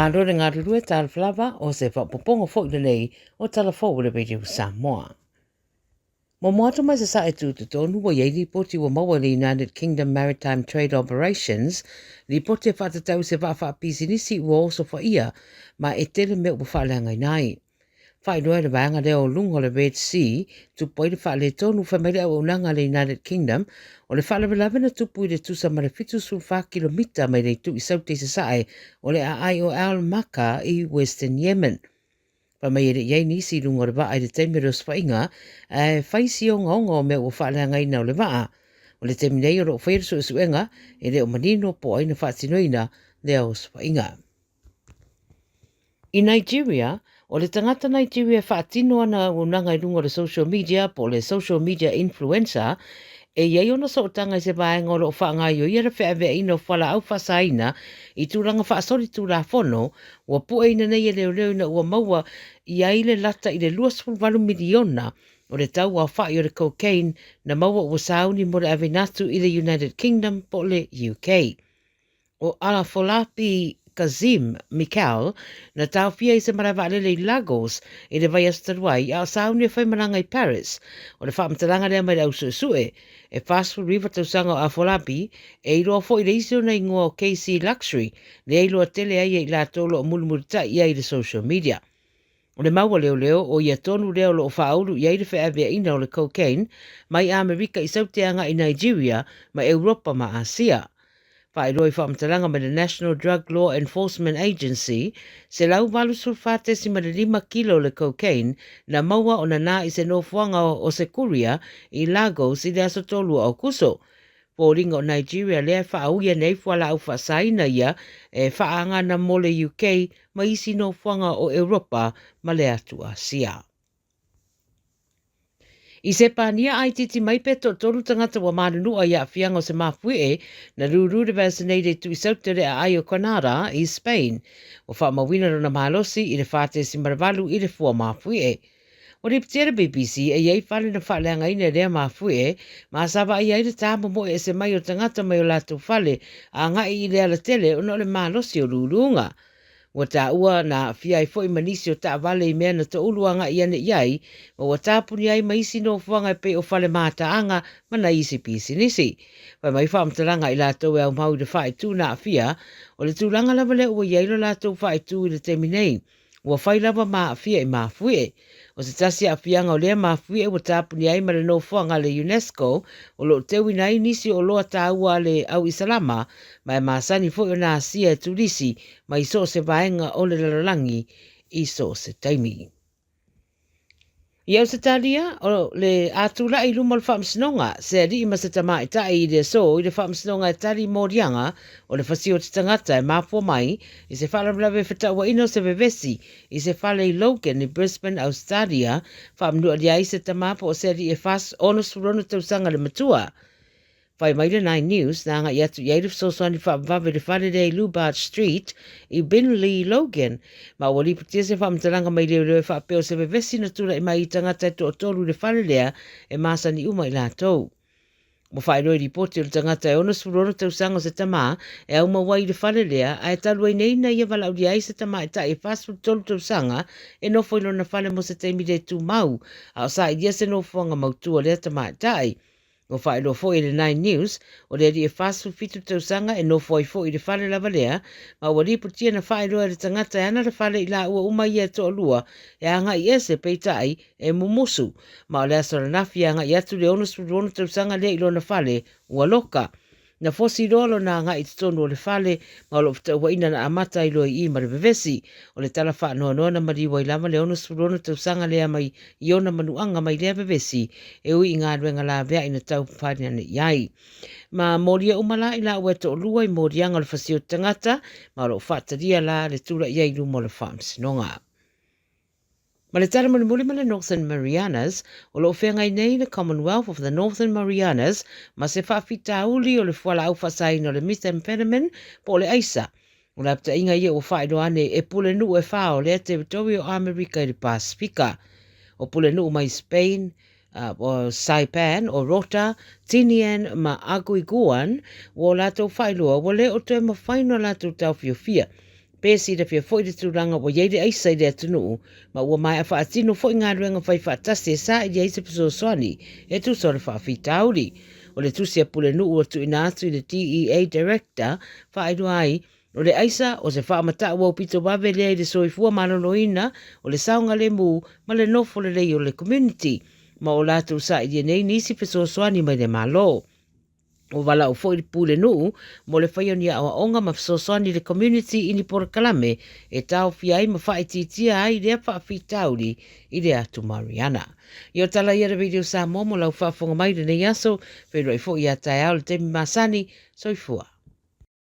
Malo le galulue talofa lava o se faaopoopoga foi lenei o Tala Fou o le Radio Samoa. Momo atu mai Sasae Tutotonu ua i ai lipoti ua maua i le United Kingdom Maritime Trade Operations, lipoti e faatatau i se vaa faapisinisi ua osofaia ma e tele mea ua faaleagaina ai. Faailoa e le vaega lea o luga o le Red Sea, tupu ai le faaletonu fai mai le auaunaga a le United Kingdom, o le faalavelave na tupu i le tusa ma le 74 kilomita mai le itu i Saute i Sasae o le aai o Al Maka i Western Yemen. Fai mai e le i ai nisi i luga o le vaa i le taimi o le osofaiga, ae fai si ogaoga o mea ua faaleagaina o le vaa. O le taimi nei o lo o faia le suesuega, e le o manino po o ai na faatinoina lea osofaiga. I Nigeria, o le tagata Nigeria e faatino ana auaunaga i luga o le social media po o le social media influencer, e i ai ona sootaga i se vaega o lo o faagaoioia le feaveaiina o fualaau faasaina i tulaga faasolitulafono, ua pueina nei e leoleo ina ua maua i ai le lata i le 28 miliona o le tau aofai o le cocaine na maua ua sauni mo le aveina atu i le United Kingdom po o le UK. O Afolabi Kazeem Michael na taofia i se malae vaalele i Lagos i le vaiaso talu ai, a o sauni e fai malaga i Paris. O le faamatalaga lea mai le au suesue. E 49 tausaga o Afolabi, e iloa foi i le isi ona igoa o KC Luxury, lea iloa tele ai e i latou o lo o mulimulitai i ai i le social media. O le mau a leoleo, o ia tonu lea o lo o faaulu i ai le feaveaiina o le cocaine mai Amerika i Saute agai i Nigeria ma Europa ma Asia. Faailoa i faamatalaga mai le National Drug Law Enforcement Agency, 184.5 kilo le cocaine na maua o nana i se nofoaga o se kuria i Lagos i le aso 3 o Aokuso. Foliga o Nigeria lea e faauia nei fualaau faasaina ia e faaagana mo le UK ma isi nofoaga o Europa ma le atu Asia. I Sepania a itiiti mai pe toatolu tagata ua manunua i aafiaga o se mafuie na lūlū le vaccinate i Tuisaute o le aai o Granada i Spain. Ua faamauina lona malosi i le 4.8 i le fua mafuie. Ua lipotia le BBC e i ai fale na faaleagaina e lea mafuie ma sa vaaia ai le tā momoe ese mai o tagata mai o latou fale agai i le alatele ona o le malosi o lūlūga. Ua taua na aafia ai foi ma nisi o taavale i mea na toulu agai ane i ai ma ua tapuni ai ma isi nofoaga e pei o fale mataaga ma nai isi pisinisi. Fai mai faamatalaga i latou e aumau i le faaitu na aafia, o le tulaga lava lea ua i ai lo latou faaitu i le taimi nei. Ua fai lava ma aafia i mafuie. O se tasi aafiaga o lea mafuie ua tapuni ai ma le nofoaga a le UNESCO o lo o teuina ai nisi o oloa taua a le au Isalama ma e masani foi ona asia e turisi mai so o se vaega o le lalolagi i so o se taimi. I Ausetalia, o le a tula'i i luma o le Faamasinoga, se alii ma se tamaitai i le aso i le Faamasinoga e tali moliaga o le fasi o te tagata e mafua mai i se faalavelave fetauaina o se vevesi i se fale i Logan i Brisbane, Ausetalia, faamanualia ai se tama po o se alii e 46 tausaga le matua. Fai mai le Nine News na agai atu i ai le fesoasoani faavavave i le fale lea i Lubart Street i Binley, Logan, ma ua lipotia se faamatalaga mai leoleo e faapea o se vevesi na tulai mai i tagata e toatolu i le fale lea e masani uma i latou. Ua faailoa i lipoti o le tagata e 66 tausaga o se tama e aumau ai i le fale lea ae talu ai nei na ia valaaulia ai se tamaitai e 43 tausaga e nofo i lona fale mo se taimi le tumau a o sailia se nofoaga mautu a lea tamaitai. Ua faailoa foi e le Nine News, o le alii e 47 tausaga e nofo ai foi i le fale lava lea, ma ua lipotia na faailoa e le tagata e ana le fale i laua uma ia e toalua e agai ese peitai e mumusu, ma o le aso ananafi e agai atu le 66 tausaga lea i lona fale ua loka. Na fosi loa lona agai i totonu o le fale ma o lo o fetauaiina na amata ai loa i i ma le vevesi. O le tala faanoanoa na maliu ai lava le 66 tausaga lea mai i ona manuaga mai lea vevesi e ui i galuega laveai na taumafai ane i ai. Ma molia uma la i laua e toalua i moliaga o le fasi o te tagata ma o lo o faatalia la le tulai ai i luma o le Faamasinoga. Ma le tala mulimuli ma le Northern Marianas, o lo o feagai nei le Commonwealth of the Northern Marianas ma se faafitauli o le fualaau faasaina o le methamphetamine po o le aisa. O le apitaʻiga ia ua faailoa ane e pulenuu e fa o lea territory o Amerika i le Pasefika. O pulenuu mai Spain, o Saipan, o Rota, Tinian ma Aguiguan, ua o latou faailoa ua le o toe mafai ona latou taofiofia. Pe silafia foi le tulaga ua i ai le aisa i le atunuu ma ua maea faatino foi galuega fai faatasi e saili ai se fesoasoani e tusa o le faafitauli. O le tusi a Pulenuu ua tuuina atu i le DEA Director faailoa ai o le aisa o se faamatau aupito vave lea i le soifua maloloina, o le saogalemu ma le nofo lelei o le community ma o latou sailia nei nisi fesoasoani mai le Malo. Ua valaau foi le Pulenuu mo le faia o ni aoaoga ma fesoasoani i le community i ni polokalame e taofia ai ma faaitiitia ai lea faafitauli i le atu Mariana. Ia o tala ia a le Radio Samoa mo lau faafofoga mai i lenei aso, feiloai foi ia taeao i le taimi masani, soifua.